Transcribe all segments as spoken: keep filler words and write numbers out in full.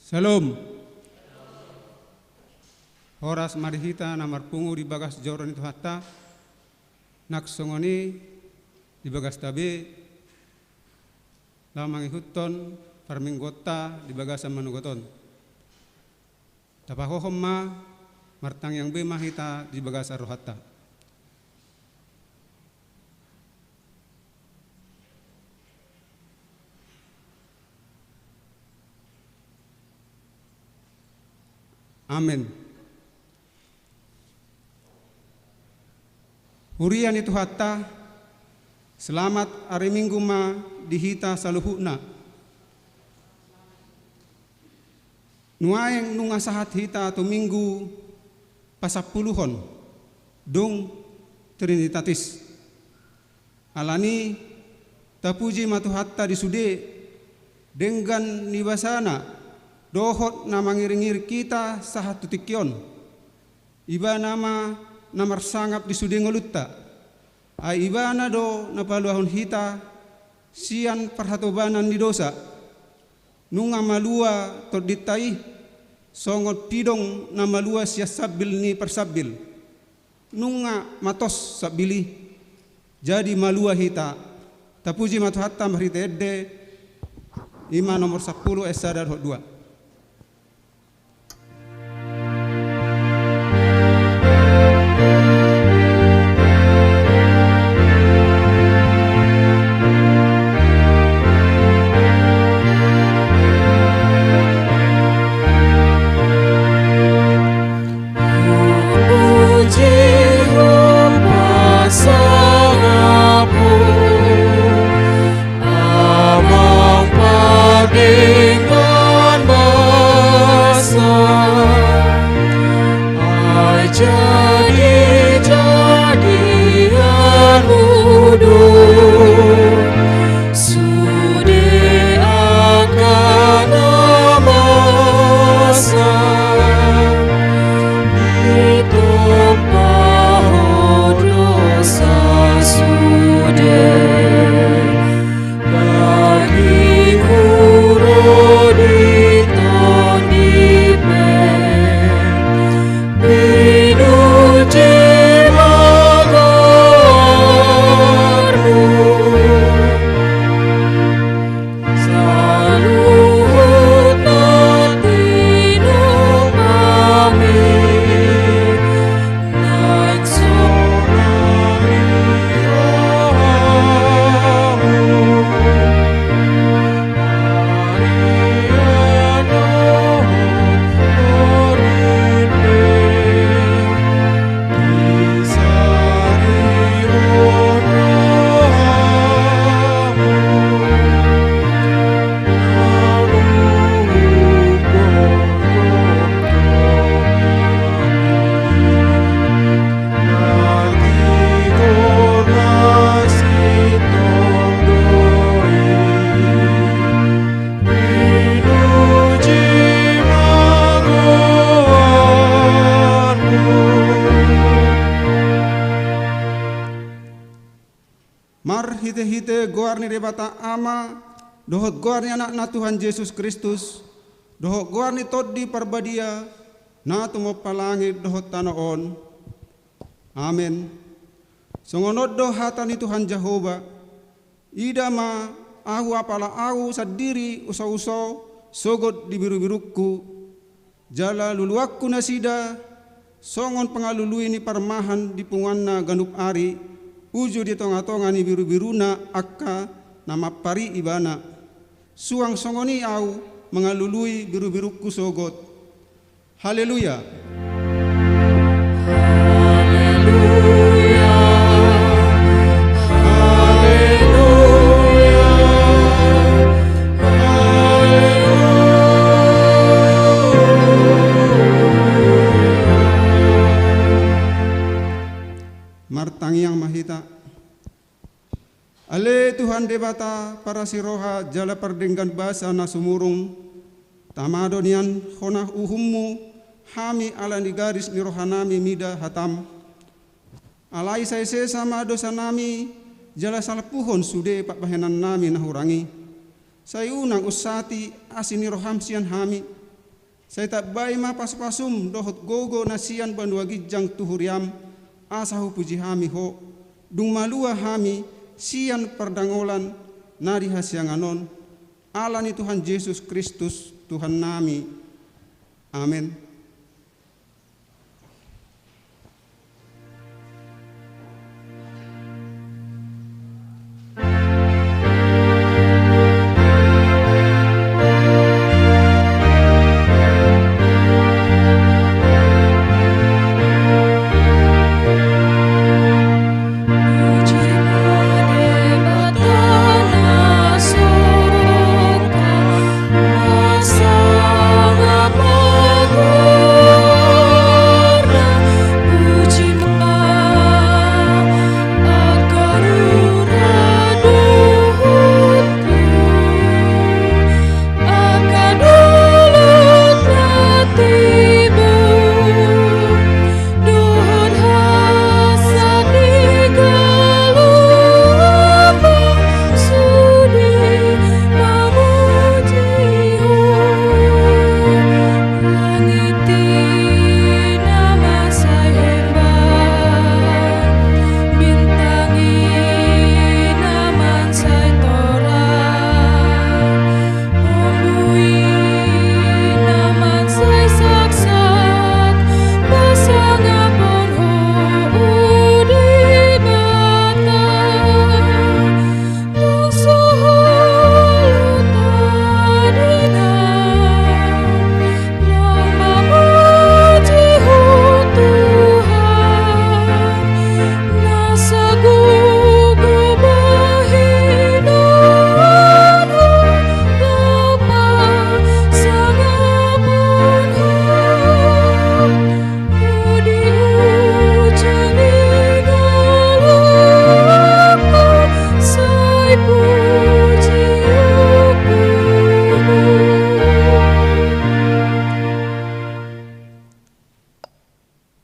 Syalom. Horas ma di hita na marpungu di bagas joro ni Tuhanta, nang songon i di bagasta be, laho mangihuthon parmingguonta di bagasan manogot on. Tapahohom ma, martangiang be ma hita di bagasan rohanta. Amen. Huria ni Tuhanta, selamat ari Minggu ma di hita saluhutna. Nuaeng nunga sahat hita tu Minggu pasampuluhon, dung Trinitatis. Alani, tapuji ma Tuhanta di sude, denggan ni basana, dohot na mangiringiring hita sahat tu tingki on. Ibana ma na marsangap di sude ngolunta. Ai Ibana do na paluahon hita sian parhatobanan ni dosa. Nunga malua tondinta i, songon pidong na malua sian sambil ni parsambil. Nunga matos sambil i, jadi malua hita. Tapuji ma Tuhanta marhite ende, i ma nomor sampulu ayat sada dohot dua. Puji hupasahat Amang pardenggan basa, ai jadi-jadianMu do sude angka na masa, ditompa Ho dosa sude. Dagingmu ro di tondi pe, pinuji ma goarMu. Saluhut na tinonggom hami, Marhite-hite goar ni Debata Ama, dohot goar ni Anakna Tuhan Jesus Kristus, dohot goar ni Tondi Parbadia, na tumompa langit dohot tano on. Amen. Songon on do hata ni Tuhan Jahowa, ida ma, ahu apala ahu sandiri uso-uso sogot di biru-birungku, jala luluanku nasida, songon pangalului ni parmahan di punguanna ganup ari, uju di tonga-tonga ni biru-biruna angka na mampari ibana. Suang songon i ahu mangalului biru-birungku sogot. Haleluya. Haleluya. Haleluya. Haleluya. Martangiang ma hita. Ale Tuhan Debata, parasi roha jala pardenggan basa na sumurung, tama do nian hona uhummu hami ala ni garis ni rohanami mida hatam. Alai sai sesa ma dosanami, jala salpuhon sude pambahenannami na hurang i. Sai unang unsati asi ni roham sian hami, Sai tambai ma pasupasum dohot gogo na sian banua ginjang tu huriam, asa hupuji hami Ho, dung malua hami sian pardangolan na di hasiangan on, ala ni Tuhan Jesus Kristus, Tuhannami. Amen.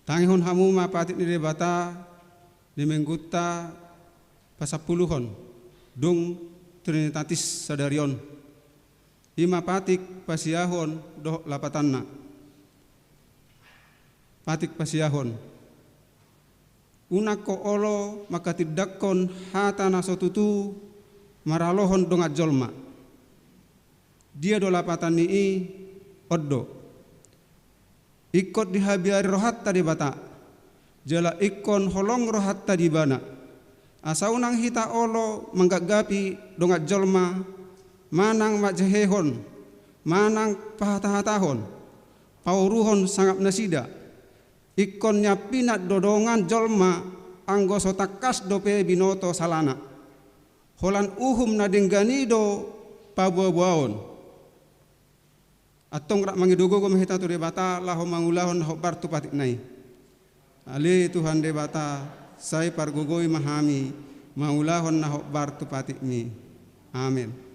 Tangihon hamu ma patik ni Debata di Minggunta pasampuluhon dung Trinitatis sadari on. I ma patik pasiahon dohot lapatanna. Patik pasiahon. Unang ho olo manghatindanghon hata na so tutu maralohon dongan jolma. Dia do lapatan ni i? On do. Ingkon dihabiari rohanta Debata, jala ingkon holong rohanta di Ibana. Asa unang hita olo manggapgapi dongan jolma, manang manjehehon, manang pahatahatahon, pauruhon sangap nasida. Ingkon niampinan do dongan jolma anggo so tangkas dope binoto salana. Holan uhum na denggan i do paboaboaon. Antong rap mangido gogo ma hita tu Debata laho mangulahon na hombar tu patikna i. Ale Tuhan Debata, sai pargogoi ma hami mangulahon na hombar tu patikmi. Amen.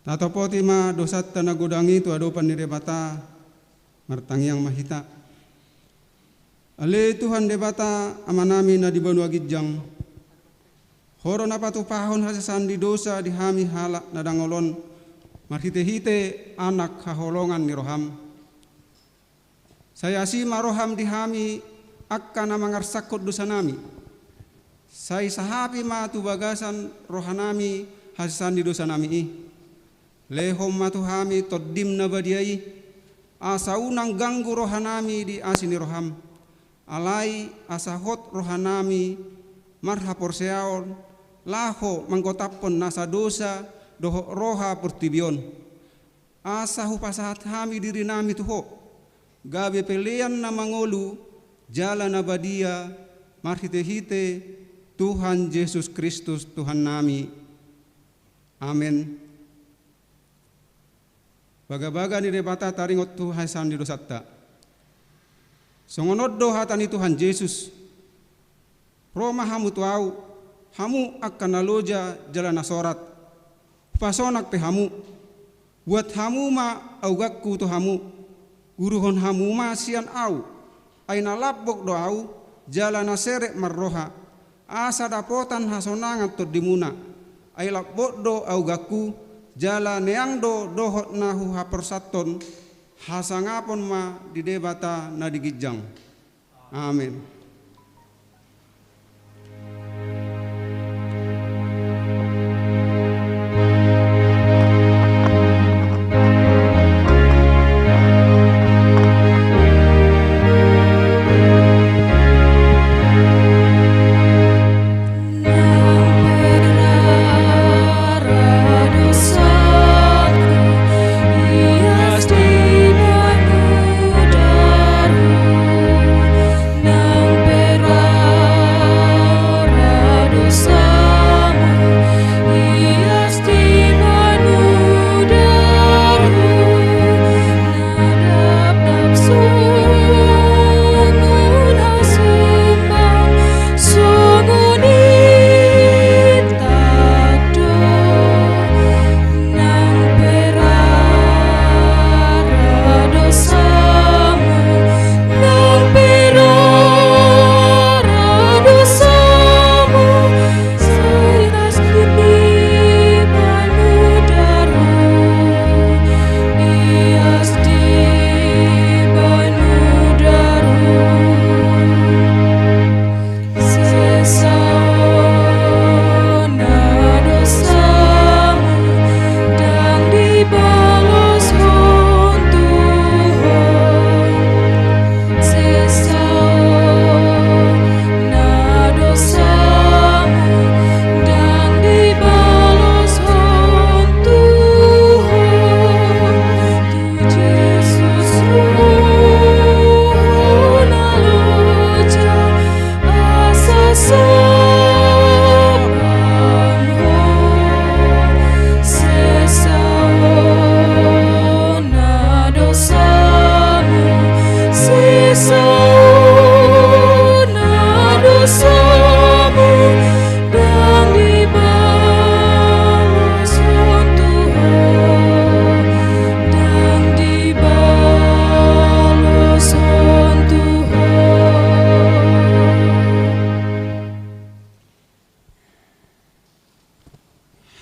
Tatopoti ma dosanta na godang i tu adopan ni Debata. Martangiang ma hita. Ale Tuhan Debata, Amanami na di banua ginjang, Ho do na patupahon hasesaan ni dosa di hami halak na dangol on, marhitehite Anak haholongan ni roham. Sai asi ma roham di hami angka na mangarsakhon dosanami. Sai sahapi ma tu bagasan rohanami hasesaan ni dosanami i. Lehon ma tu hami Tondim na badia i, asa unang ganggu rohanami di asi ni roham. Alai asa hot rohanami marhaporseaon, laho manggotaphon nasa dosa dohot roha portibi on. Asa hupasahat hami dirinami tu Ho, gabe pelean na mangolu jala na badia, marhitehite Tuhan Jesus Kristus Tuhannami. Amen. Bagabaga ni Debata taringot tu hasesaan ni dosanta. Songon on do hata ni Tuhan Jesus: Ro ma hamu tu Ahu, hamu angka na loja jala na sorat, hupasonang pe hamu. Buat hamu ma auganku tu hamu, uruhon hamu ma sian Ahu. Ai na lambok do Ahu, jala na serep marroha, asa dapotan hasonangan tondimuna. Ai lambok do auganku, jala neang do dohot na huhaporsathon. Hasangapon ma di Debata na di ginjang. Amen.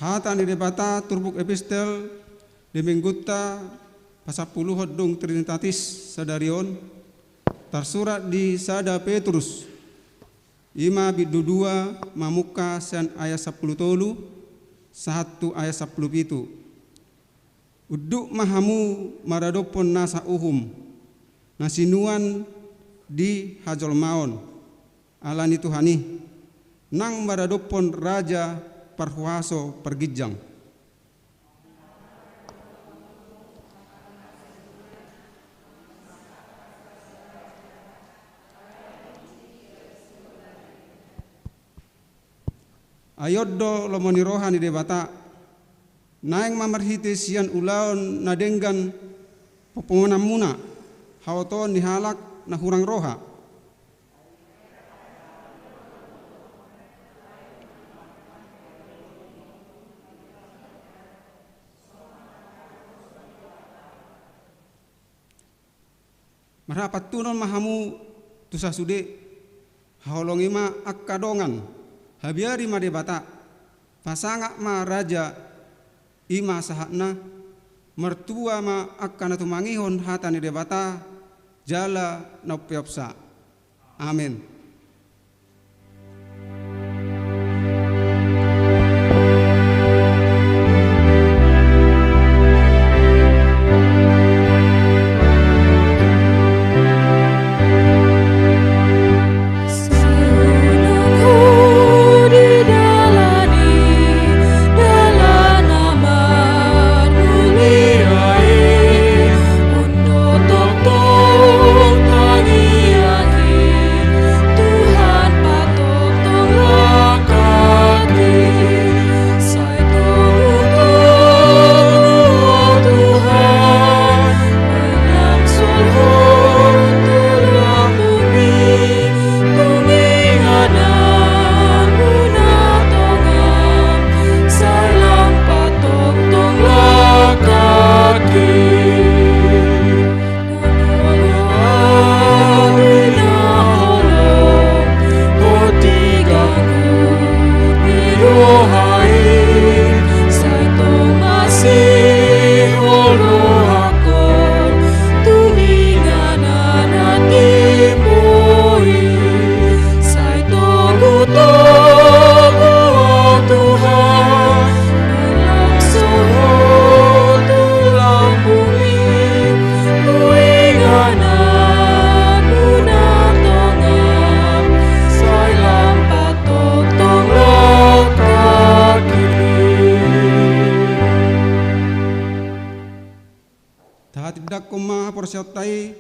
Hata ni Debata turpuk epistel di minggunta pasampuluhon dung Trinitatis sadari on, tarsurat di sada Petrus, ima bindu dua, mamungka sian ayat sampulu tolu sahat tu ayat sampulu pitu. Unduk ma hamu maradophon nasa uhum na sinuan di hajolmaon, ala ni Tuhan i, nang maradophon Raja parhuaso parginjang. Ai on do lomo ni roha ni Debata, naeng ma marhite sian ulaon na denggan pamboanmuna, haotoon ni halak na hurang roha. Marhapantunon ma hamu tu sasude, haholongi ma angka dongan, habiari ma Debata, pasangap ma raja, i ma sahatna, martua ma angka na tumangihon hata ni Debata, jala na umpeopsa. Amen. Tuhan patongtong langkaki, sai tongtong Tuhan, manang solhot tu lambungmi, tung inganan muna tonga, sai lam patongtong langkaki. Togu-togu, o Tuhan, manang solhot tu lambungmi, tu inganan muna tonga, sai lam patongtong langkaki. Tahatindangkon ma haporseaonta i,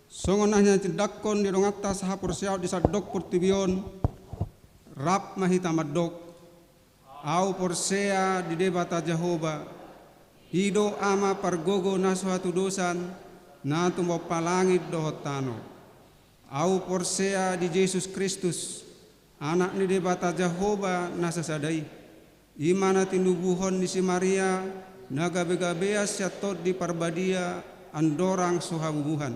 songon na hinatindangkon ni donganta sahaporseaon di sandok portibi on. Rap ma hita mandok: Ahu porsea di Debata Jahowa, i do Ama pargogo na so hatudosan, na tumompa langit dohot tano. Ahu porsea di Jesus Kristus, Anak ni Debata Jahowa na sasada i. I ma na tinubuhon ni si Maria, na gabe-gabean sian Tondi Parbadia, andorang so habubuhan.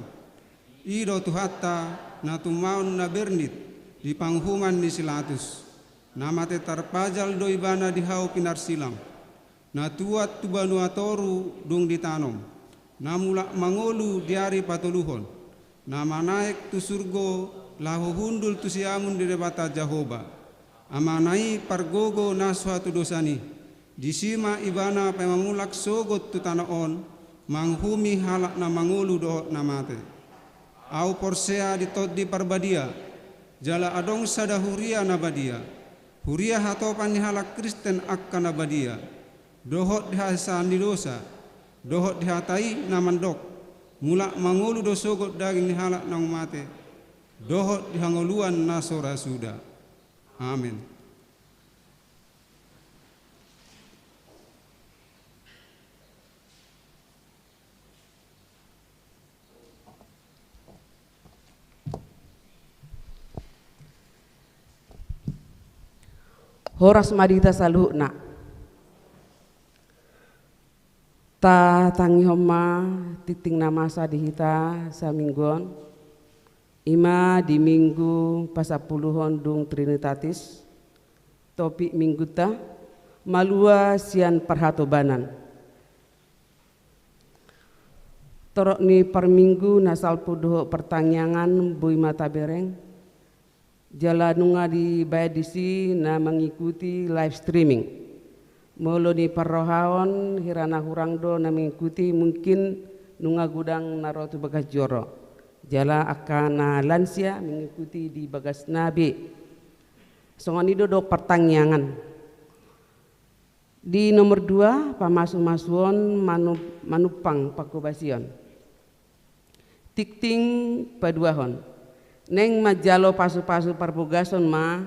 I do Tuhanta, na tumaon na bernit di panguhuman ni si Latus. Na mate tarpajal do Ibana di hau pinarsilang. Na tuat tu banua toru dung ditanom, na mulak mangolu di ari patoluhon, na manaek tu surgo laho hundul tu siamun ni Debata Jahowa. Amana i pargogo na so hatudosan i. Disi ma Ibana paima mulak sogot tu tano on, manguhumi halak na mangolu dohot na mate. Ahu porsea di Tondi Parbadia, jala adong sada huria na badia, huria hatopan ni halak Kristen angka na badia, dohot di hasesaan ni dosa, dohot di hata i na mandok: Mulak mangolu do sogot daging ni halak naung mate, dohot di hangoluan na so ra suda. Amen. Horas ma di hita saluhutna. Tatangihon ma tingting na masa di hita saminggu on. I ma di Minggu pasampuluhon dung Trinitatis. Topik Mingguta: Malua sian parhatobanan. Torop ni parminggu na salpu dohot partangiangan boi ma tabereng. Jala nunga dibaen disi na mangikuti live streaming. Molo ni parrohaon hira na hurang do na mangikuti, mungkin nunga godang na ro tu bagas joro. Jala angka na lansia mangikuti di bagasna be. Songon i do dohot partangiangan. Di nomor dua, pamasu-masuon manu-, manumpang pangkobasion. Tingting paduahon. Naeng manjalo pasu-pasu parbogason ma,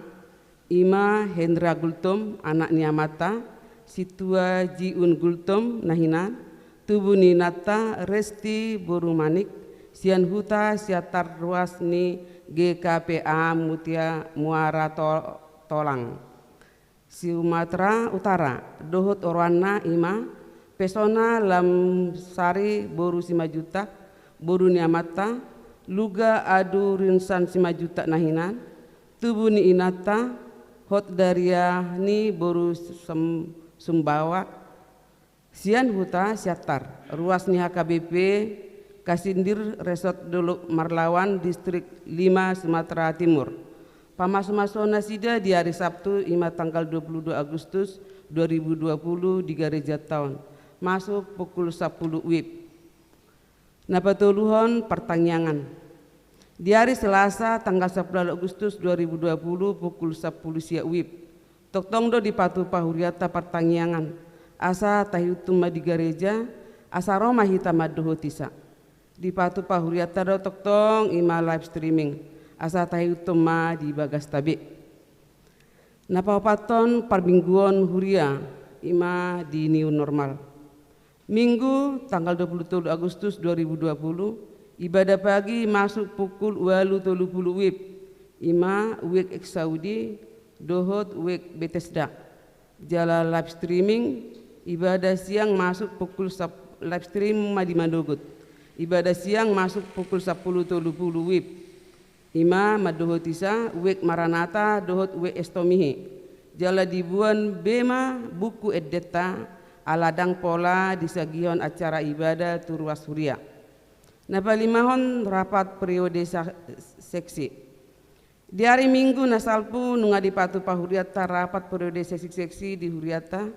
i ma Hendra Gultom, anak ni amanta, Sintua Jiun Gultom na hinan, tubu ni inanta Resti boru Manik, sian huta sian tarruas ni G K P A Mutia Muara To-, Tolang. Sumatera Utara, dohot oroanna i ma Pesona Lamsari boru Simanjuntak, boru ni amanta, Luga Adu Rinsan Simanjuntak na hinan, tubu ni inanta, Hot Daria ni boru Sem-, Sumbawa, sian huta Siantar, ruas ni H K B P Kasindir, Resort Dolok Marlawan, Distrik lima, Sumatera Timur. Pamasu-masuon nasida di ari Sabtu, i ma tanggal dua puluh dua Agustus dua ribu dua puluh, di gareja taon, masuk pukul sampulu wib. Na patoluhon, partangiangan. Di ari Selasa tanggal sampulu ualu Agustus dua ribu dua puluh pukul sampulu sia wib, tongtong do dipatupa hurianta partangiangan, asa taihutihut ma di gareja, asa ro ma hita mandohoti sa. Dipatupa hurianta do tongtong i ma live streaming, asa taihutihut ma di bagasta be. Na paopathon, parmingguon huria, i ma di new normal. Minggu tanggal dua puluh tolu Agustus dua ribu dua puluh, ibadah pagi masuk pukul ualu tolu puluh wib, i ma wijk Exaudi dohot wijk Betesda. Jala live streaming, ibadah siang masuk pukul sap-, live stream ma di manogot. Ibadah siang masuk pukul sampulu tolu puluh wib, i ma mandohoti sa wijk Maranatha dohot wijk Estomihi. Jala diboan be ma buku endenta, ala ndang pola disagihon acara ibadah tu ruas huria. Na palimahon, rapat periode sa-, seksi. Di ari Minggu na salpu nunga dipatupa hurianta rapat periode seksi-seksi di hurianta,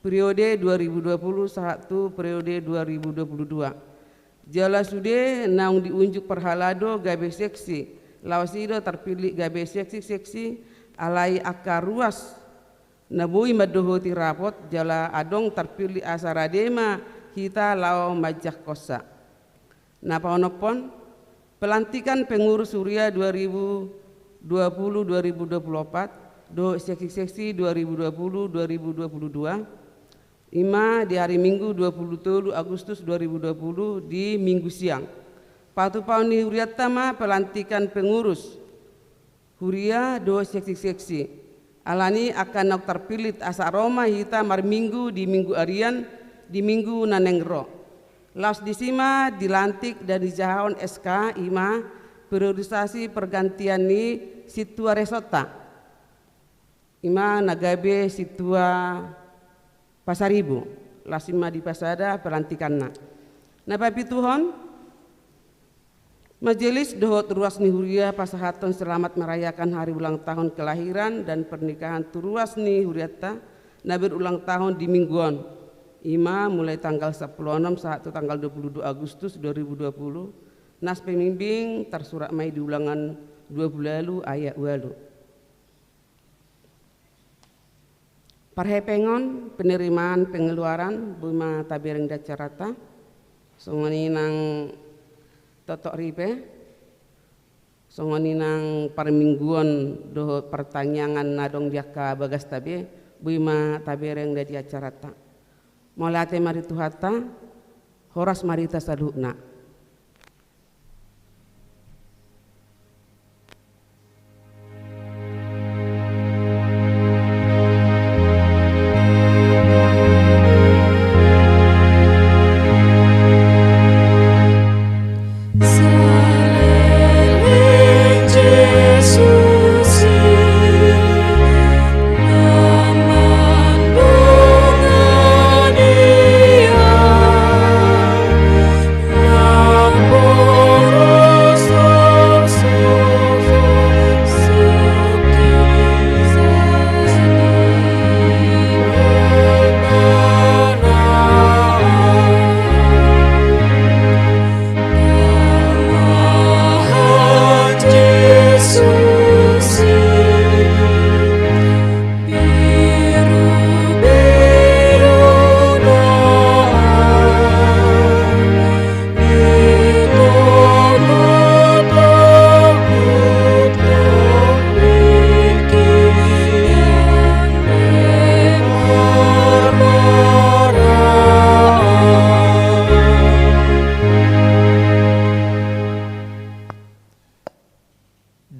periode dua ribu dua puluh sahat tu periode dua ribu dua puluh dua. Jala sude naung diunjuk parhalado gabe seksi, laos i do tarpillit gabe seksi-seksi, alai angka ruas na boi mandohoti rapot jala adong tarpillit, asa rade ma hita laho manjangkonsa. Na paonomhon, pelantikan pengurus huria dua ribu dua puluh dua ribu dua puluh empat dohot seksi-seksi dua ribu dua puluh dua ribu dua puluh dua, i ma di ari Minggu dua puluh tolu Agustus dua ribu dua puluh di Minggu siang. Patupaon ni hurianta ma pelantikan pengurus huria dohot seksi-seksi. Alani angka naung tarpillit, asa ro ma hita marminggu di minggu arian, di minggu na naeng ro. Laos disi ma dilantik dan dijahahon S K, i ma periodisasi pergantian ni sintua resonta, i ma na gabe sintua Pasaribu, laos i ma dipasada pelantikanna. Na papituhon, majelis dohot ruas ni huria pasahathon selamat merayakan hari ulang tahun kelahiran dan pernikahan tu ruas ni hurianta na berulang tahun di minggu on, i ma mulai tanggal sampulu onom sahat tu tanggal dua puluh dua Agustus dua ribu dua puluh, nas pemimbing tarsurat ma i di ulangan dua puluh ualu ayat ualu. Parhepengon, penerimaan pengeluaran, boi ma tabereng di acaranta. Songon i nang toktok ripe, songon i nang parmingguon dohot partangiangan na adong di angka bagasta be, boi ma tabereng di acaranta. Mauliate ma di Tuhanta, horas ma di hita saluhutna.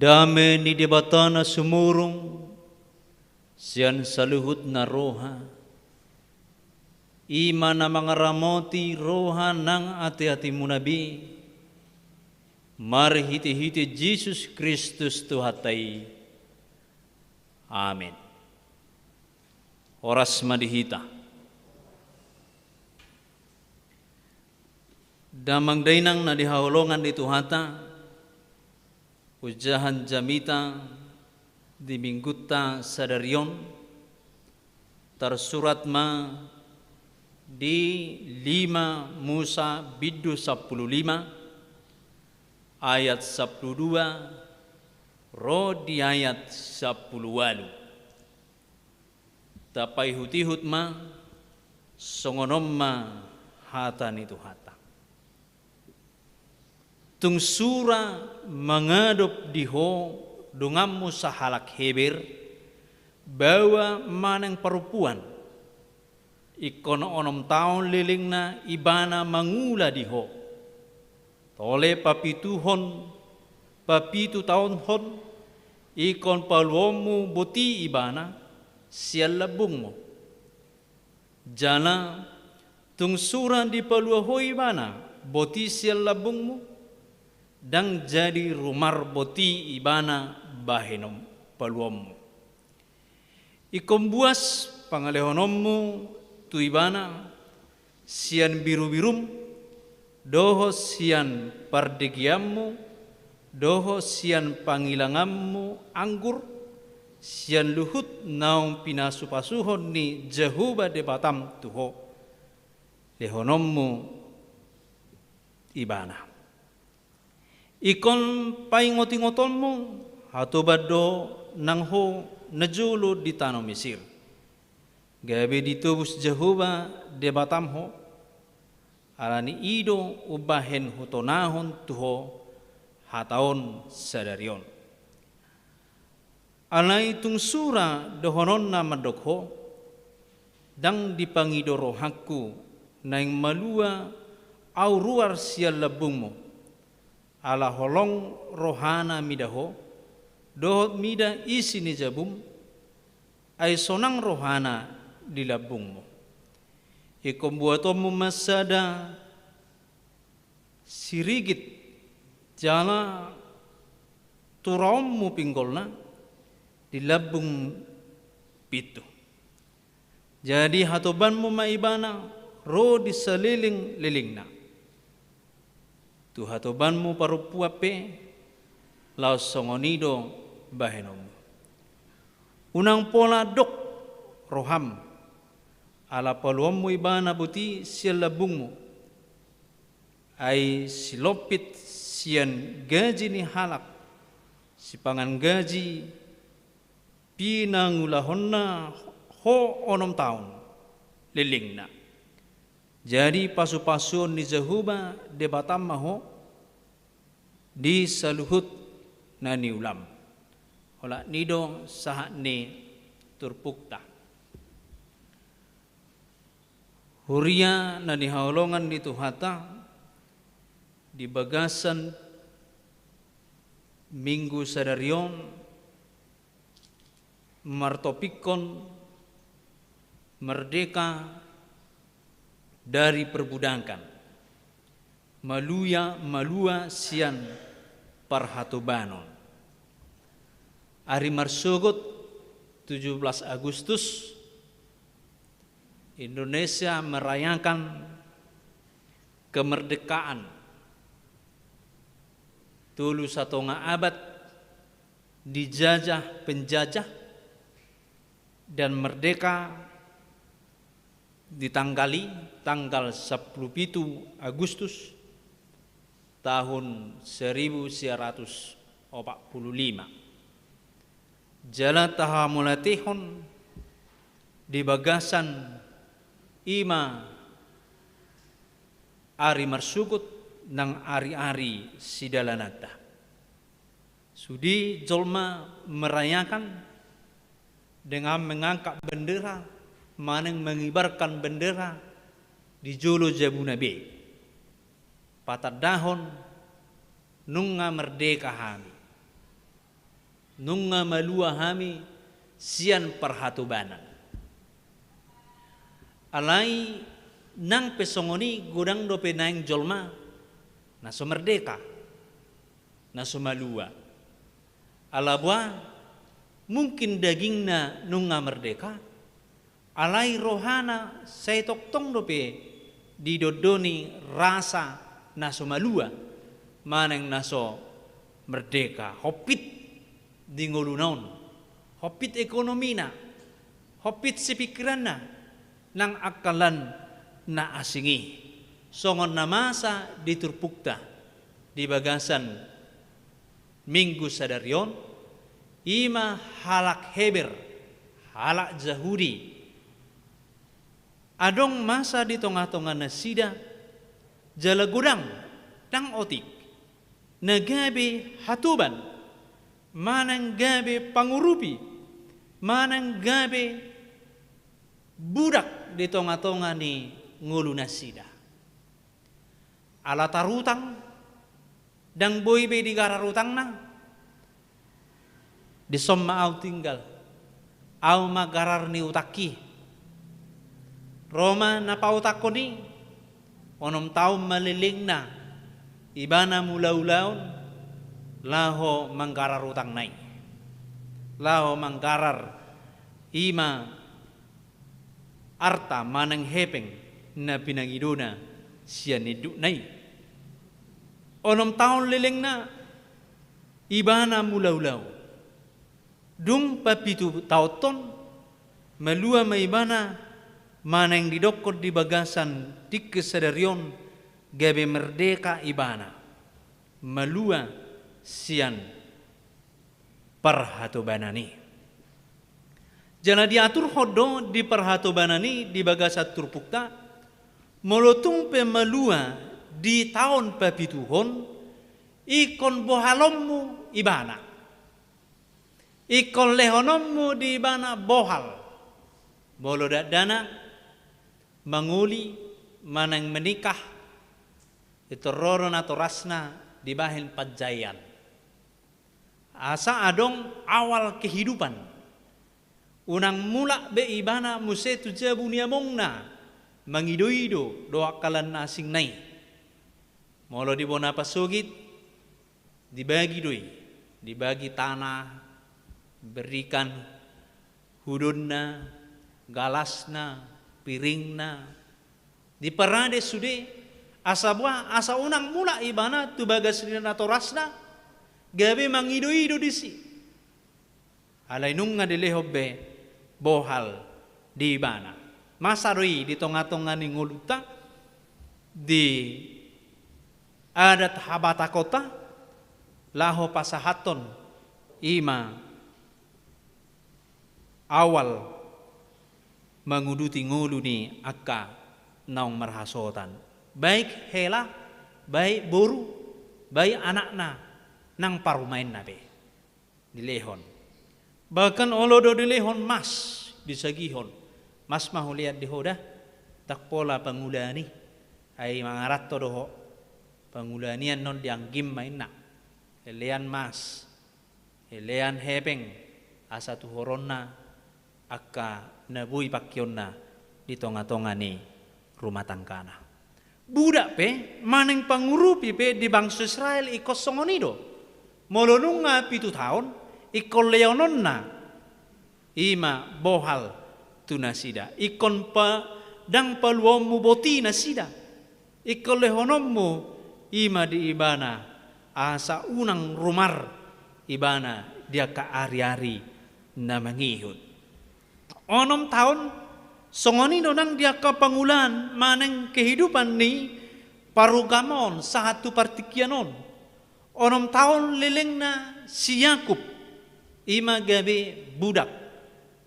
Dame ni Debata na sumurung sian saluhut na roha, i ma na mangaramoti roha nang ateatemuna be, Marhite-hite Jesus Kristus Tuhanta i. Amen. Horas ma di hita. Damang dainang na di haholongan ni Tuhanta, hujahan jamita di minggunta sadari on, tarsurat ma di lima Musa bindu sampulu lima, ayat sampulu dua, ro di ayat sampulu ualu. Tapaihut-ihut ma, songon on ma hata ni Tuhanta. Tung sura mangadop di ho donganmu sahalak Heber, baoa manang parompuan, ingkon onom taon lelengna ibana mangula di ho. Tole papituhon, papitu taonhon, ingkon paluaonmu boti ibana sian lambungmu. Jala tung sura dipalua ho ibana boti sian lambungmu, ndang jadi rumar boti ibana bahenon paluaonmu. Ingkon buas pangalehononmu tu ibana sian birubirum, dohot sian pardegeanmu, dohot sian pangilanganmu anggur, sian luhut naung pinasupasuhon ni Jahowa Debatam tu ho, lehononmu ibana. Ingkon paingotingotonmu, hatoban do nang ho najolo di tano Misir. Gabe ditobus Jahowa Debatam ho, ala ni i do umbahen hutonahon tu ho hata on sadari on. Alai tung sura dohononna mandok ho, ndang dipangido rohangku naeng malua ahu ruar sian lambungmu, ala holong rohana mida ho, dohot mida isi ni jabum, ai sonang rohana di lambungmu. Ingkon buatonmu ma sada sirigit jala turaonmu pinggolna di lambung pintu. Jadi hatobanmu ma ibana ro di saleleng-lelengna. Tu hatobanmu parompuan pe laos songon i do bahenonmu. Unang pola dok roham, ala paluaonmu ibana boti sian lambungmu. Ai silompit sian gaji ni halak sipangan gaji pinangulahonna ho onom taon lelengna. Jadi pasupasuon ni Jahowa Debatam ma ho di saluhut na niulam. Holan i do sahat ni turpukta. Huria na nihaholongan ni Tuhanta, di bagasan minggu sadari on martopikkon merdeka dari perbudakan, malua, malua sian parhatobanon. Ari marsogot tujuh belas Agustus, Indonesia merayakan kemerdekaan. Tolu satonga abad dijajah penjajah dan merdeka di tanggal i, tanggal sampulu pitu Agustus tahun seribu sia ratus opat pulu lima. Jala tahamauliatehon di bagasan i ma ari marsogot nang ari-ari sidalananta. Sude jolma merayakan dengan mengangkat bendera, manang mengibarkan bendera di jolo jabuna be. Patandahon nunga merdeka hami. Nunga malua hami sian parhatobanan. Alai nang pe songon i godang dope naeng jolma na so merdeka. na so malua. Ala boha mungkin dagingna nunga merdeka, alai rohana sai tongtong dope didondoni rasa na so malua manang na so merdeka, hompit di ngoluna on, hompit ekonomina, hompit sipingkiranna, nang angka lan na asing i. Songon na masa di turpukta di bagasan Minggu sadari on, i ma halak Heber, halak Jahudi. Adong masa di tongatonga nasida, jala godang, ndang otik, na gabe hatoban, manang gabe pangurupi, manang gabe budak di tongatonga ni ngolu nasida. Ala tarutang, ndang boi be digarar utangna. Dison ma ahu tinggal, ahu ma garar ni utangki. Ro ma na pautangkon i, onom taon ma lelengna ibana mulaulaon laho manggarar utangna i, laho manggarar i ma arta manang hepeng na pinangidona sian indukna i. Onom taon lelengna ibana mulaulaon. Dung papitu taonhon, malua ma ibana, manang didokkon di bagasan tingki sadari on, gabe merdeka ibana, malua sian parhatobanan i. Jala diaturhon do di parhatobanan i di bagasan turpukta, molo tung pe malua di taon papituhon, ingkon bohalonmu ibana. Ingkon lehononmu di ibana bohal. Molo dakdanak mangoli manang menikah, pintor ro do natorasna dibahen panjaean. Asa adong awal kehidupan. Unang mulak be ibana muse tu jabu ni amongna, mangidoido dohot angka lan na asingna i. Molo di bona pasogit, dibagi do i, dibagi tanah, berikan, hudonna, galasna, piringna, diparade sude, asa boha, asa unang mulak ibana tu bagas ni natorasna, gabe mangidoido disi. Alai nunga dilehon be bohal di ibana. Masa do i di tongatonga ni ngolunta, di adat habatakonta, laho pasahathon i ma awal manguduti ngolu ni angka naung marhasohotan, baik hela, baik boru, baik anakna nang parumaenna pe dilehon. Bahkan olo do dilehon mas, disagihon. Mas ma hulean di ho da, ndang pola pangulaan i, ai mangaranto do ho. Pangulaan i annon di anggim ma inna. Hulean mas, hulean hepeng, asa tuhoronna angka na boi pangkeonna di tongatonga ni rumah tanggana. Budak pe manang pangurupi pe di bangso Israel ingkon songon i do. Molo nunga pitu taon, ingkon lehononna i ma bohal tu nasida. Ingkon pa, ndang paluaonmu boti nasida. Ingkon lehononmu i ma di ibana, asa unang rumar ibana di angka ariari na mangihut. Onom taon, songon i do nang di angka pangulaan manang kehidupan ni parugamo on sahat tu partingkian on. Onom taon lelengna si Yakub, i ma gabe budak,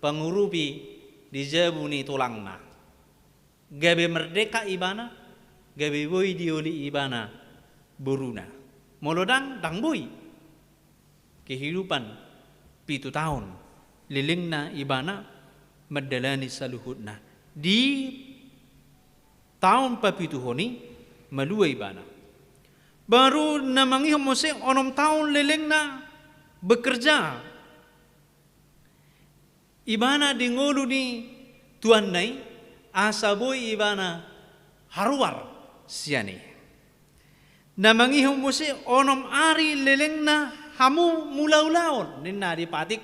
pangurupi di jabu ni tulangna. Gabe merdeka ibana, gabe boi dioli ibana boruna. Molo ndang, ndang boi. Kehidupan pitu taon lelengna ibana mandalani saluhutna. Di taon papituhon i malua ibana. Baru na mangihut muse onom taon lelengna bekerja ibana di ngolu ni tuanna i, asa boi ibana haruar sian i. Na mangihut muse onom ari lelengna hamu mulaulaon, ninna di patik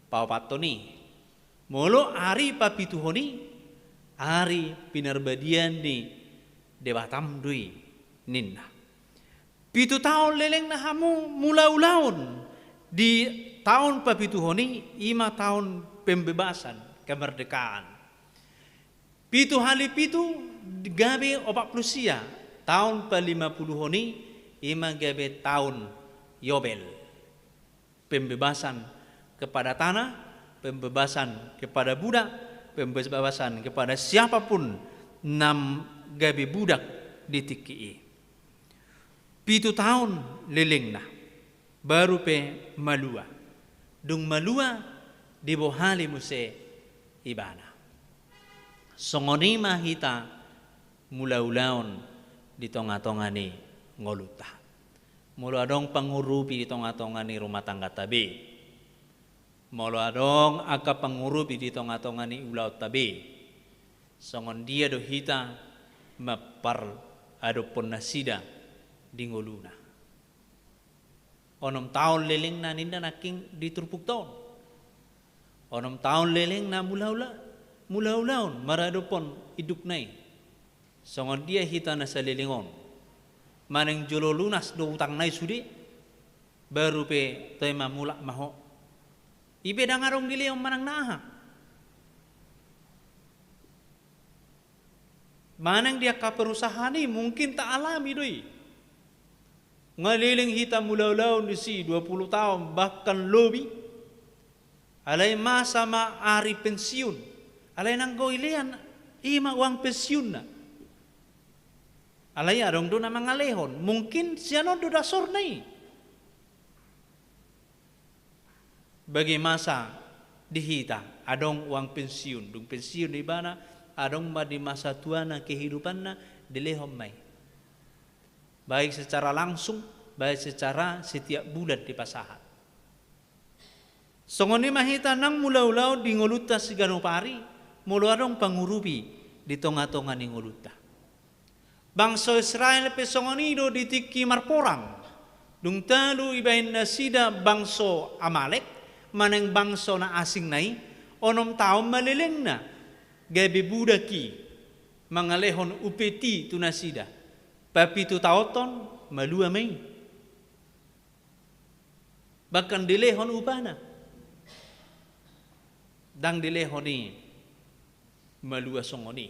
paopathon i. Molo ari papituhon i, ari pinarbadiaan ni Debatam do i, ninna. Pitu taon lelengna hamu mulaulaon, di taon papituhon i, i ma taon pembebasan, kemerdekaan. Pitu hali pitu gabe opat pulu sia, taon palimapuluhon i, i ma gabe taon Yobel. Pembebasan kepada tanah, pembebasan kepada budak, pembebasan kepada siapapun na gabe budak di tingki i. Pitu taon lelengna, baru pe malua. Dung malua, dibohali muse ibana. Songon i ma hita mulaulaon di tongatonga ni ngolunta. Molo adong pangurupi di tongatonga ni rumah tanggata be, molo adong angka pangurupi di tongatonga ni ulaonta be, songon dia do hita mamparadophon nasida di ngoluna? Onom taon lelengna ninna nangkin di turpukta on. Onom taon lelengna mulaula, mulaulaon maradophon indukna i. Songon dia hita na saleleng on? Manang jolo lunas do utangna i sude, baru pe toe ma mulak ma ho. I pe ndang adong dilehon manang na aha. Manang di angka perusahaan i mungkin taalami do i. Nga leleng hita mulaulaon disi dua pulu taon bahkan lobi. Alai masa ma ari pensiun. Alai nanggo ilean i ma uang pensiunna. Alai adong do na mangalehon. Mungkin sian on do dasorna i. Bage masa di hita, adong uang pensiun, dung pensiun ibana, adong ma di masa tuana kehidupanna, dilehon ma i. Baik secara langsung, baik secara setiap bulan dipasahat. Songon i ma hita nang mulaulaon di ngolunta siganup ari, molo adong pangurupi di tongatonga ni ngolunta. Bangso Israel pe songon i do di tingki marporang. Dung talu ibaen nasida bangso Amalek, manang bangso na asing na i, onom taon ma lelengna, gabe budak i, mangalehon upeti tu nasida. Papitu taonhon, malua ma i. Bahkan dilehon upana. Ndang dilehon i malua songon i.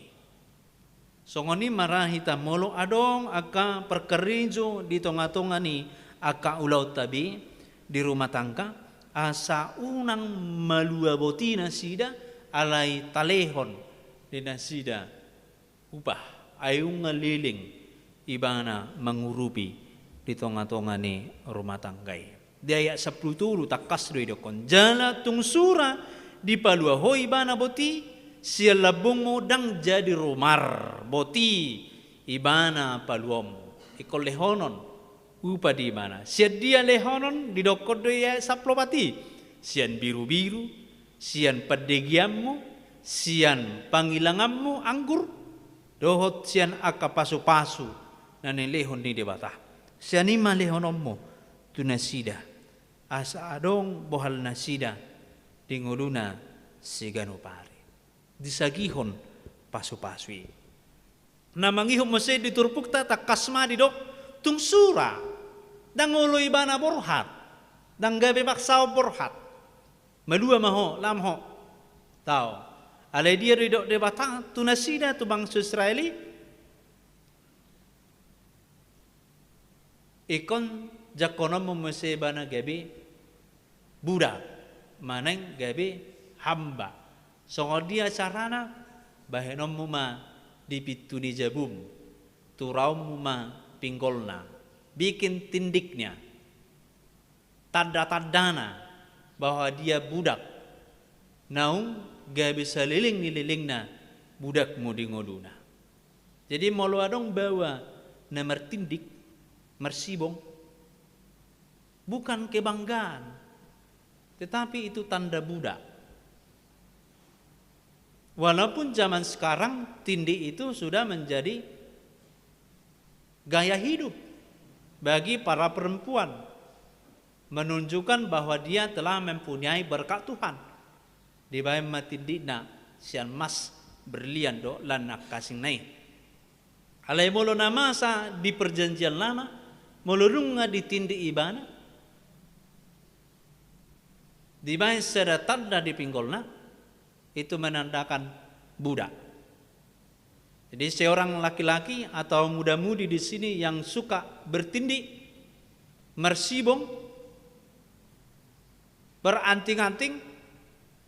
Songon i ma ra hita molo adong angka parkarejo di tongatonga ni angka ulaonta be di rumah tangga, asa unang malua boti nasida, alai talehon di nasida upah, ai nunga leleng ibana mangurupi di tongatonga ni rumah tangga i. Di ayat sampulu tolu tangkas do idokkon, jala tung sura dipalua ho ibana boti, sian lambungmu ndang jadi rumar boti ibana paluaonmu. Ingkon lehonon upah di ibana. Sian dia lehonon? Didokkon do i ayat sampulu opat i. Sian birubiru, sian pandegeanmu, sian pangilanganmu anggur, dohot sian angka pasupasu na nilehon ni Debata. Sian i ma lehononmu tu nasida, asa adong bohal nasida di ngoluna siganup ari. Disagihon pasupasu i. Na mangihut muse di turpukta tangkas ma didok, tung sura, ndang olo ibana borhat, ndang gabe maksaon borhat. Malua ma ho, lam ho. Tao. Alai dia do didok Debata tu nasida, tu bangso Israel i? Ingkon jangkononmu muse ibana gabe budak, manang gabe hamba. Songon dia carana? Bahenonmu ma di pintu ni jabum, turaonmu ma pinggolna, bikin tindiknya, tanda-tandana bahwa dia budak, naung gabe saleleng ni lelengna budakmu di ngoluna. Jadi molo adong baoa na martindik, marsibong, bukan kebanggaan, tetapi itu tanda budak. Walaupun zaman sekarang tindik itu sudah menjadi gaya hidup. bagi para perempuan, menunjukkan bahwa dia telah mempunyai berkat Tuhan. Dibaen ma tindina sian mas, berlian dohot lan angka asingna i. Alai molo na masa di Perjanjian Lama, molo nunga ditindi ibana, dibaen sada tanda di pinggolna, itu menandakan budak. Jadi seorang laki-laki atau muda-mudi di sini yang suka bertindih, marsibong, beranting-anting,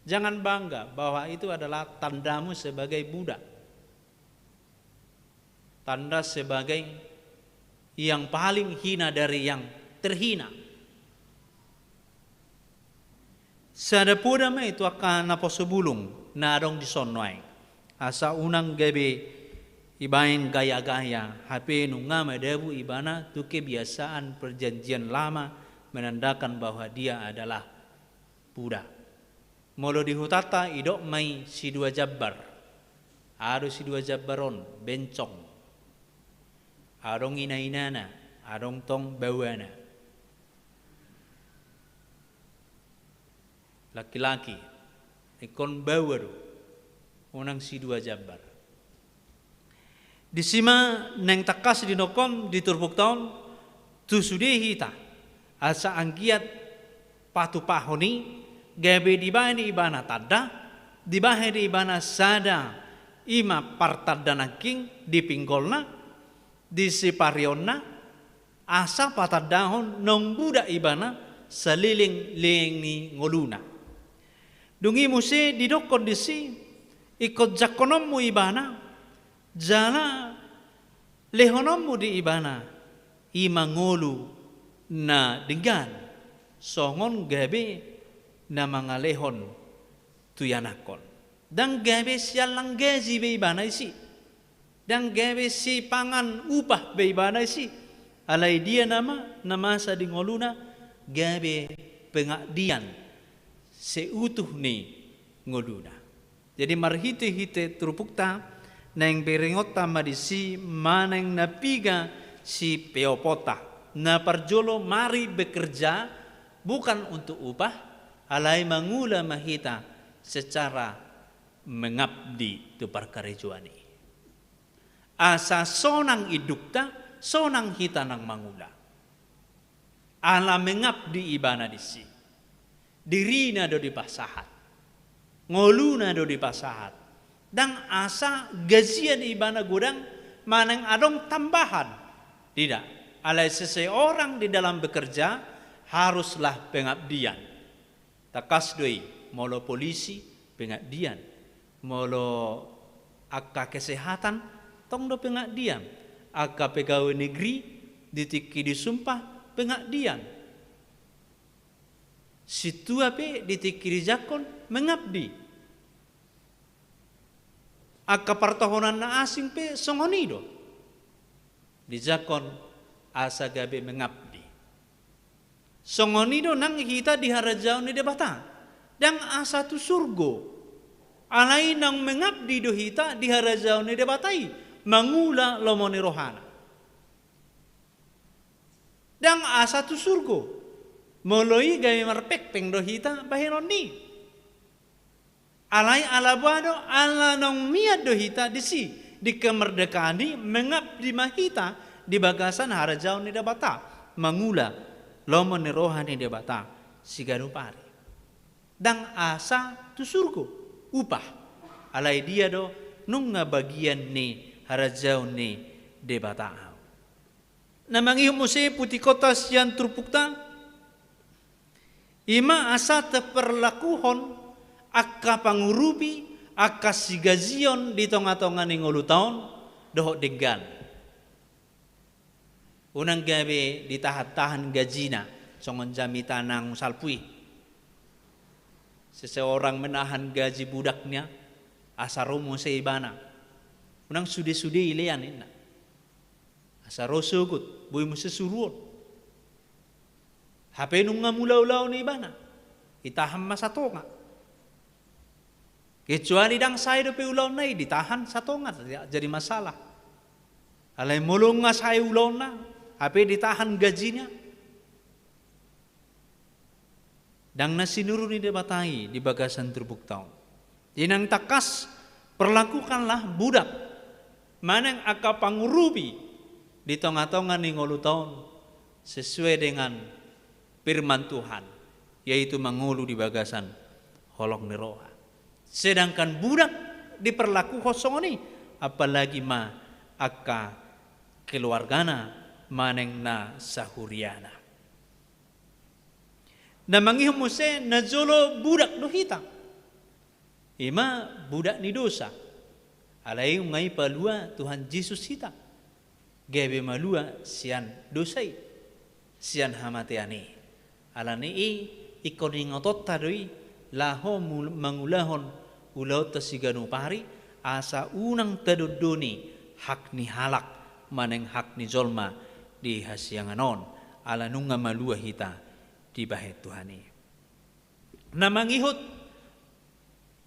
jangan bangga bahwa itu adalah tandamu sebagai budak. Tanda sebagai yang paling hina dari yang terhina. Sada poda ma i tu angka naposo bulung na adong dison nuaeng. Asa unang gabe ibaen gaya-gaya, hape nunga madabu ibana tu kebiasaan Perjanjian Lama menandakan bahwa dia adalah budak. Molo di hutanta, didok ma i sidua jambar. Aha do sidua jambar on? Bencong. Adong ina-inana, adong tong baoana. Laki-laki, ingkon baoa do, unang sidua jambar. Disi ma naeng tangkas didok on di turpukta on, tu sude hita, asa anggiat patupahon i, gabe dibaen ibana tanda, dibaen ibana sada, i ma partanda nangkin di pinggolna, di siparionna, asa patandahon naung budak ibana saleleng-leleng ni ngoluna. Dung i muse didokkon disi, ingkon jangkononmu ibana, jala lehononmu di ibana, i ma ngolu na denggan, songon gabe na mangalehon tu ianakhon. Ndang gabe siallang gaji be ibana disi. Ndang gabe sipangan upah be ibana disi. Alai dia nama na masa di ngoluna, gabe pengabdian seutuh ni ngoluna. Jadi marhite-hite turpukta, naeng berengonta ma disi manang na piga sipeoponta. Na parjolo, mari bekerja bukan untuk upah, alai mangula ma hita secara mengabdi tu parkarejoan i. Asa sonang indukta, sonang hita nang mangula. Ala mengabdi ibana disi. Dirina do dipasahat. Ngoluna do dipasahat. Ndang asa gajian ibana godang manang adong tambahan. Tidak. Alai seseorang di dalam bekerja haruslah pengabdian. Tangkas do i, molo polisi, pengabdian. Molo angka kesehatan, tong do pengabdian. Angka pegawai negeri, di tingki disumpah, pengabdian. Sintua pe di tingki dijangkon mengabdi. Angka partohonan na asing pe songon i do. Dijangkon asa gabe mengabdi. Songon i do nang hita di harajaon ni Debata. Ndang asa tu surgo. Alai naung mengabdi do hita di harajaon ni Debata i. Mangula lomo ni rohana. Ndang asa tu surgo. Molo i gabe marpengpeng do hita bahenon ni. Alai ala boha do, ala naung mian do hita disi, di kemerdekaan i mengabdi ma hita di bagasan harajaon ni Debata. Mangula lomo ni roha ni Debata siganup ari. Ndang asa tu surgo, upah. Alai dia do nunga bagian ni harajaon ni Debata ahu. Na mangihut muse putihonta sian turpukta, i ma asa taparlakuhon angka pangurupi, angka sigajion di tonga-tonga ni ngoluta on dohot denggan. Unang gabe ditahan-tahan gajina, songon jamita naung salpu i. Seseorang menahan gaji budaknya, asa ro muse ibana. Unang sude-sude ilean, ninna. Asa ro sogot, boi muse suruon. Hape nunga mula ulaon ni ibana, itahan ma satonga. Kecuali ndang sae dope ulaonna i, ditahan satonga, tidak jadi masalah. Alai molo nunga sae ulaonna, Hape ditahan gajina. Ndang na sinuru ni Debata i di bagasan turpukta on. Jadi nang tangkas perlakukanlah budak manang angka pangurupi di tonga-tonga ni ngoluta on sesuai dengan firman Tuhan, yaitu mangolu di bagasan holong ni roha. Sedangkan budak diperlakuhon songon i, apalagi ma angka keluargana manang na sahuriana. Na mangihut muse najolo budak do hita. Ima budak ni dosa. Alai nunga dipalua Tuhan Jesus hita gabe malua sian dosa i, sian hamatean i. Alani i, ingkon ingotonta do i laho mul-, mangulahon ulaonta siganup ari, asa unang tadondoni hak ni halak manang hak ni jolma di hasiangan on, ala nunga malua hita dibahen Tuhan i. Na mangihut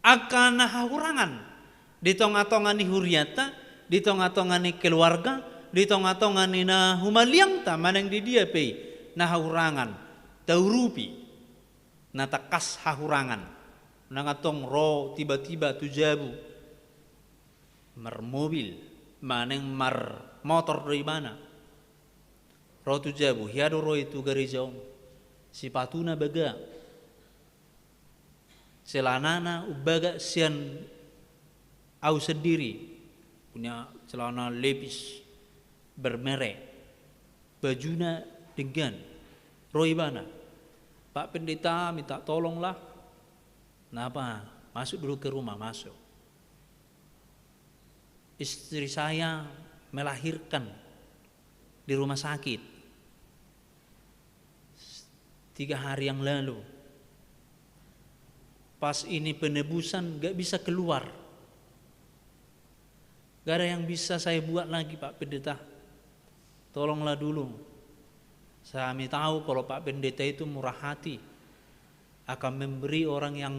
angka na hahurangan di tonga-tonga ni hurianta, di tonga-tonga ni keluarga, di tonga-tonga ni na humaliangta manang di dia pe i na hahurangan, taurupi. Na tangkas hahurangan. Nang antong ro tiba-tiba tu jabu marmobil manang marmotor do ibana. Ro tu jabu, hea do ro i tu gareja on. Sipatuna baga. Celanana umbaga sian au sendiri. Punya celana Levi's bermerek. Bajuna denggan. Ro ibana. "Pak Pendeta, minta tolonglah." "Kenapa?" "Masuk dulu ke rumah." Masuk. "Istri saya melahirkan di rumah sakit tiga hari yang lalu. Pas ini penebusan, nggak bisa keluar. Nggak ada yang bisa saya buat lagi, Pak Pendeta. Tolonglah dulu." Kami tahu kalau Pak Pendeta itu murah hati, akan memberi orang yang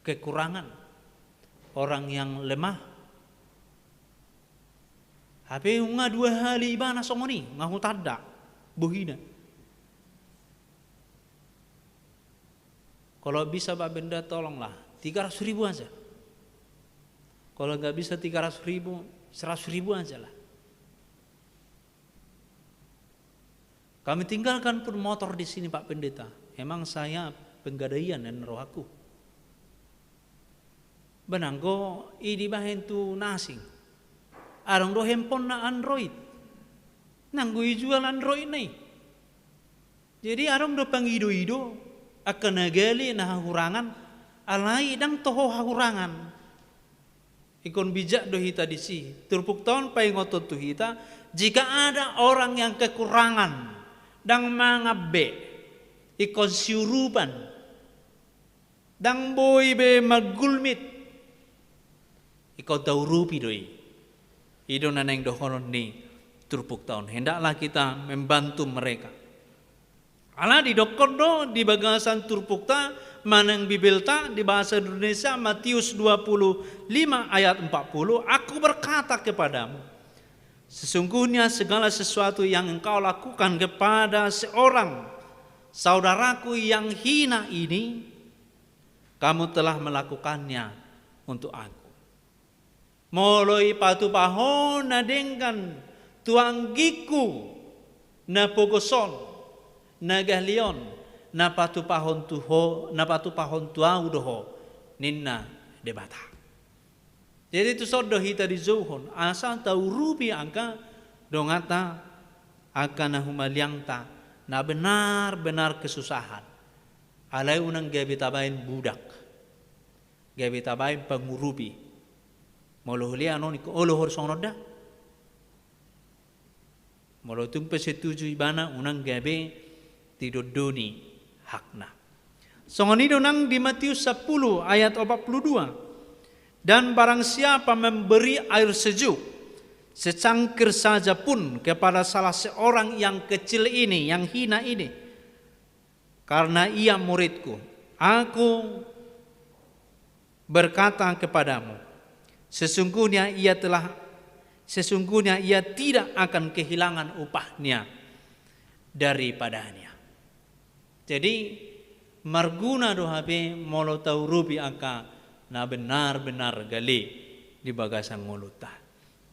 kekurangan, orang yang lemah. Hape nunga dua hali ibana songon i, nunga hutanda bohina. "Kalau bisa, Pak Pendeta, tolonglah, tiga ratus ribu aja. Kalau nggak bisa tiga ratus ribu, seratus ribu aja lah." "Kami tinggalkan pun motor di sini, Pak Pendeta. Emang saya penggadaian dengan rohaku." Ba nanggo i dibahen tu na asing. Adong do handphone na Android. Nanggo ijual Android na i. Jadi adong do pangido-ido, angka na gale, na hahurangan, alai ndang toho hahurangan. Ingkon bijak do hita disi. Turpukta on paingothon tu hita, jika ada orang yang kekurangan, ndang mangan be, ingkon siurupan, ndang boi be manggulmit, ingkon taurupi do i. I do na naeng dohonon ni turpukta on. Hendaklah kita membantu mereka. Ala didokkon do di bagasan turpukta manang Bibelta di bahasa Indonesia, Matius dua puluh lima ayat empat puluh, "Aku berkata kepadamu, sesungguhnya segala sesuatu yang engkau lakukan kepada seorang saudaraku yang hina ini, kamu telah melakukannya untuk aku." Molo ipatupa ho na denggan tu anggingku na pogos on, na gale on, na patupahon tu ho, na patupahon tu ahu do ho, ninna Debata. Jadi tuson do hita dijouhon, asa taurupi angka donganta, angka na humaliangta, na benar-benar kesusahan. Alai unang gabe tabaen budak. Gabe tabaen pangurupi. Molo hulean on, ingkon olo ho songon on da. Molo tung pe setuju ibana, unang gabe didondoni hakna. Songon i do nang di Matius sepuluh ayat empat puluh dua. Dan barang siapa memberi air sejuk secangkir saja pun kepada salah seorang yang kecil ini, yang hina ini, karena ia muridku, aku berkata kepadamu, sesungguhnya ia telah Sesungguhnya ia tidak akan kehilangan upahnya daripadanya. Jadi, marguna do hape molo taurupi angka na benar-benar gale di bagasan ngolunta.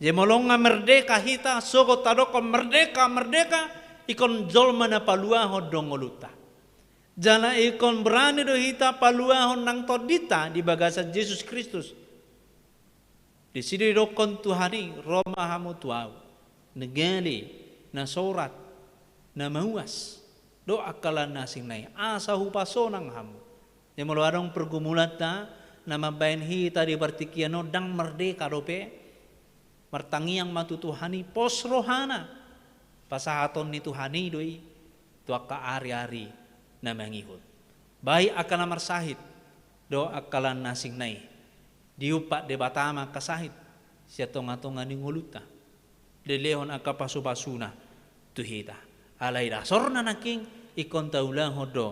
Jadi molo nga merdeka hita, sogot tadokkon merdeka, merdeka, ingkon jolma na paluahon do ngolunta. Jala ingkon berani do hita paluahon nang tondinta di bagasan Jesus Kristus. Disi didokkon Tuhan i, ro ma hamu tu Ahu, na gale, na sorat, na mauas, dohot angka lan na asing nai, asa hupasonang hamu. Jadi molo adong pergumulanta na mambahen hita di partingkian on ndang merdeka dope, martangiang ma tu Tuhan i, pos rohana. Pasahaton ni Tuhan i do i tu angka ari-ari na mangihut. Baik angka na marsahit dohot angka lan na asing nai, diumpat Debata ma angka sahit sian tonga-tonga ni ngolunta, dilehon angka pasu-pasuna tu hita. Alai dasorna nangkin ingkon taulahon do,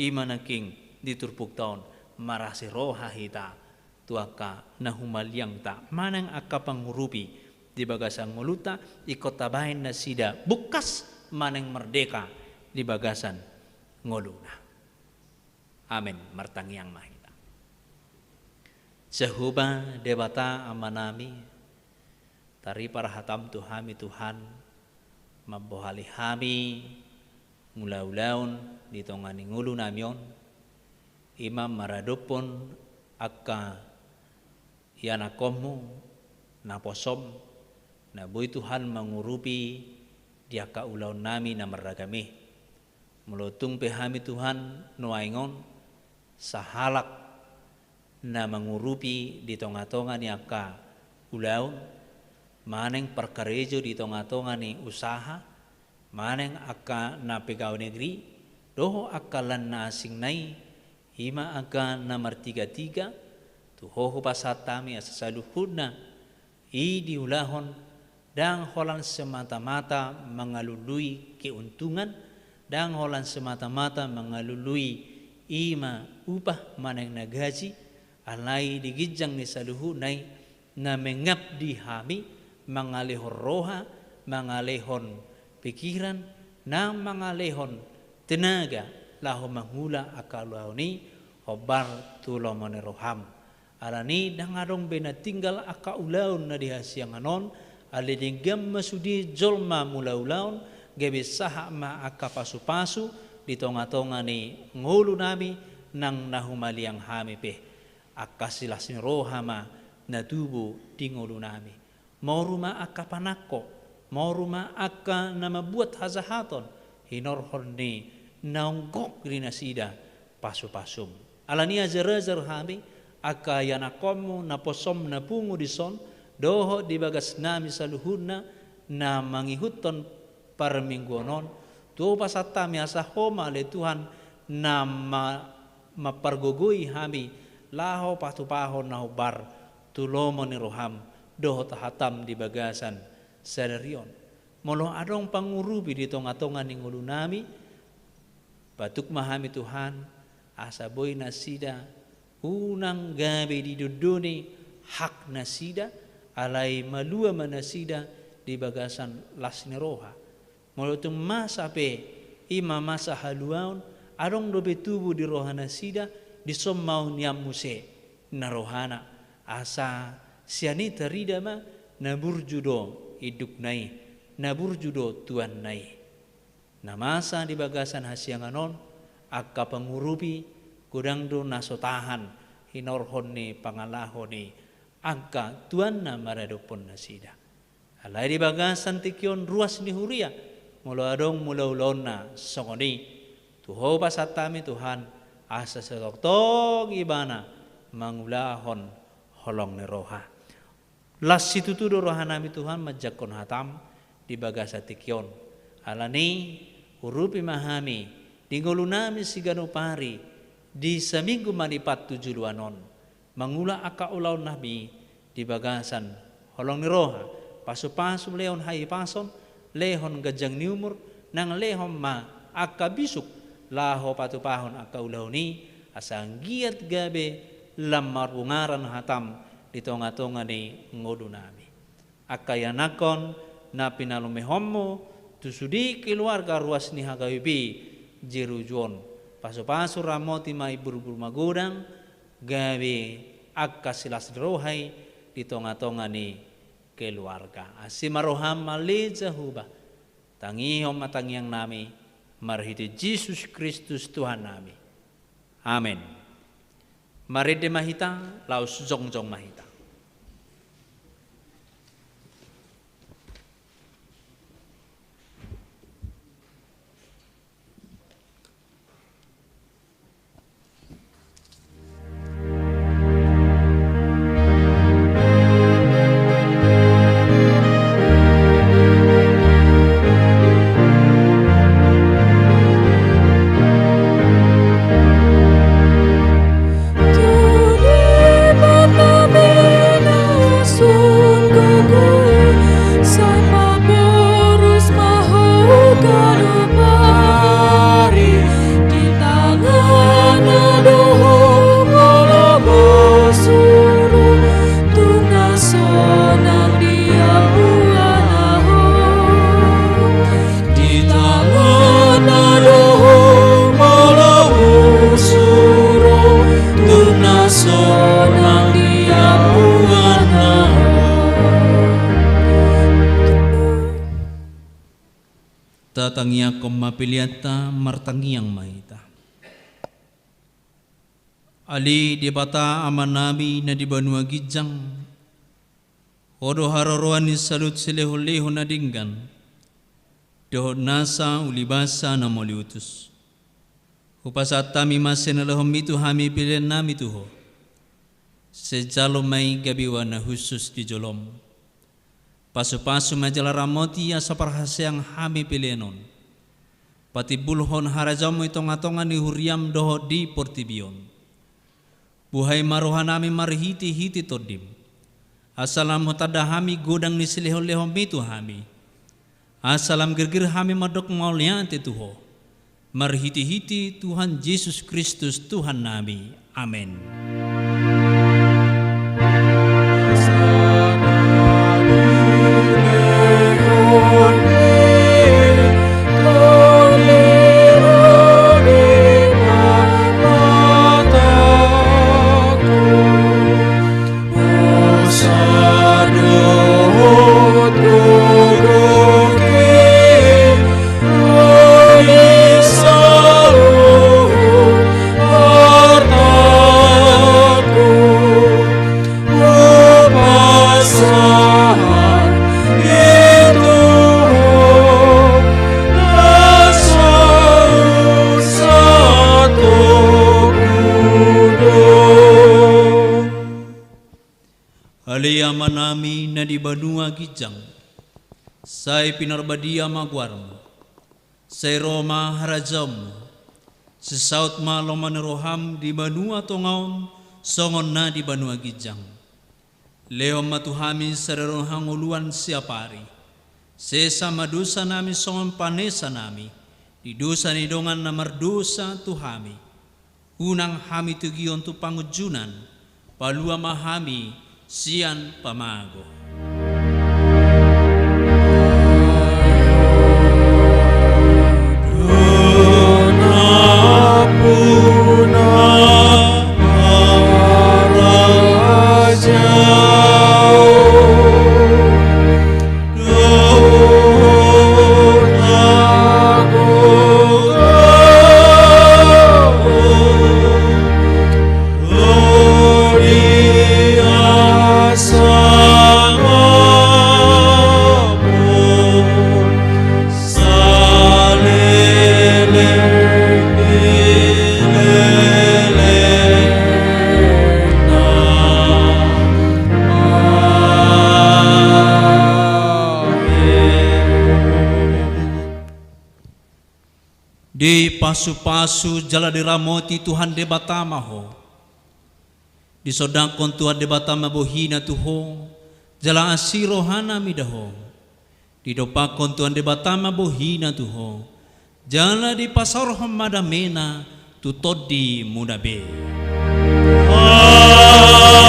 i ma nangkin di turpukta on, marasi roha hita tu angka na humaliangta manang angka pangurupi di bagasan ngolunta, ingkon tabahen nasida bungkas manang merdeka di bagasan ngoluna. Amen. Martangiang ma hita. Jahowa Debata Amanami, taripar hataM tu hami Tuhan, mambohali hami mangula ulaon di tonga ni ngolunami on, i ma maradophon angka ianakhonMu, naposoM, na boi Tuhan mangurupi di angka ulaonnami na marragam i. Molo tung pe hami Tuhan nuaeng on sahalak na mangurupi di tonga-tonga ni angka ulaon, manang parkarejo di tonga-tonga ni usaha, manang angka na pegawai negeri, dohot angka lan na asing nai, i ma angka na martiga-tiga, tu Ho hupasahat hami asa saluhutna i diulahon, ndang holan semata-mata mangalului keuntungan, ndang holan semata-mata mangalului i ma upah manang na gaji, alai di ginjang ni saluhutna i na mengabdi hami, mangalehon roha, mangalehon pikiran, nang mangalehon tenaga, laho mangula angka ulaon i hombar tu lomo ni rohaM. Alani i ndang adong be na tinggal angka ulaon na di hasiangan on, alai denggan ma sude jolma mangula ulaon, gabe sahat ma angka pasu-pasu di tonga-tonga ni ngolunami, nang na humaliang hami pe. Angka silas ni roha ma na tubu di ngolunami. Moru ma angka panangko, moru ma angka na mambuat hajahaton, hinorhon ni naung gok di nasida pasu-pasuM. Alani i ajar-ajar hami angka ianakhonMu, naposoM na pungu dison, dohot di bagasnami saluhutna na mangihuthon parmingguon on, tu Ho hupasahat hami asa Ho ma ale Tuhan na ma-, mampargogoi hami laho patupahon na hombar tu lomo ni rohaM dohot hataM di bagasan sadari on. Molo adong pangurupi di tonga-tonga ni ngolunami, patuk ma hami Tuhan, asa boi nasida unang gabe didondoni hak nasida, alai malua ma nasida di bagasan las ni roha. Molo tung masa pe i ma masa haluaon, adong dope tubu di roha nasida, dison ma nian muse na rohana, asa sian i tarida ma na burju do indukna i, na burju do tuanna i. Na masa di bagasan hasiangan on, angka pangurupi godang do na so tahan hinorhon ni pangalaho ni angka tuanna maradophon nasida. Alai di bagasan tingki on ruas ni huria, molo adong mangula ulaonna songon i, tu Ho hupasahat hami Tuhan, asa sai tongtong ibana mangulahon holong ni roha. Las situtu do rohanami Tuhan manjangkon hataM di bagasan tingki on. Alani i urupi ma hami di ngolunami siganup ari di saminggu manipat tu juluan on. Mangula angka ulaonnami di bagasan holong ni roha, pasu-pasu lehon hahipason, lehon ganjang ni umur, nang lehon ma angka bisuk laho patupahon angka ulaon i, asa anggiat gabe lam marbungaran hataM di tonga-tonga ni ngolunami. Angka ianakhon na pinalumehonmu tu sude keluarga ruas ni H K B P Jeruju on, pasupasu ramoti ma, iburbur magodang, gabe angka silas ni roha i di tongatonga ni keluarga. Asi ma roham ale Jahowa, tangihon ma tangiangnami, marhite Jesus Kristus Tuhannami. Amen. Marende ma hita, laos jongjong ma hita. Di tangan na dohot molo husuru, tung na sonang di ampuanna. Tatangiangkon ma peleanta, martangiang ma hita. Ale Debata Amanami na di banua ginjang, Ho do haroroan ni saluhut silehonlehon na denggan, dohot nasa ulibasa na mauliutus. Hupasahat hami ma sian na nilehonmi tu hami peleannami tu Ho. Sai jalo ma i gabe ualat na hushus di jolom. Pasupasu ma jala ramoti asa parhaseang hami pelean on. Patimbulhon harajaonmu i tongatonga ni huriam dohot di portibi on. Buhai ma rohanami marhitehite Tondim, asa lam hutanda hami godang ni silehonlehonmi tu hami, asa lam girgir hami mandok mauliate tu Ho, marhitehite Tuhan Jesus Kristus Tuhannami. Amen. Ale Amanami na di banua ginjang, sai pinarbadia ma goarmu. Sai ro ma harajaonmu. Sai saut ma lomo ni roham di banua tonga on songon na di banua ginjang. Lehon ma tu hami sadari on hangoluan siapari. Sesa ma dosanami songon panesanami di dosa ni dongan na mardosa tu hami. Unang hami togihon tu pangunjunan, palua ma hami sian pamago. Dipasupasu jala diramoti Tuhan Debata ma ho. Disondangkon Tuhan Debata ma bohina tu ho, jala asi rohana mida ho. Didompakkon Tuhan Debata ma bohina tu ho, jala dipasaorhon ma damena tu tondimuna be. Amen.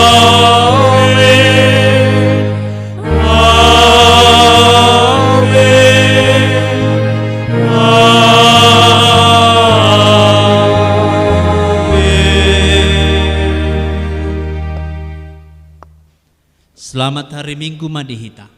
Selamat hari Minggu ma di hita.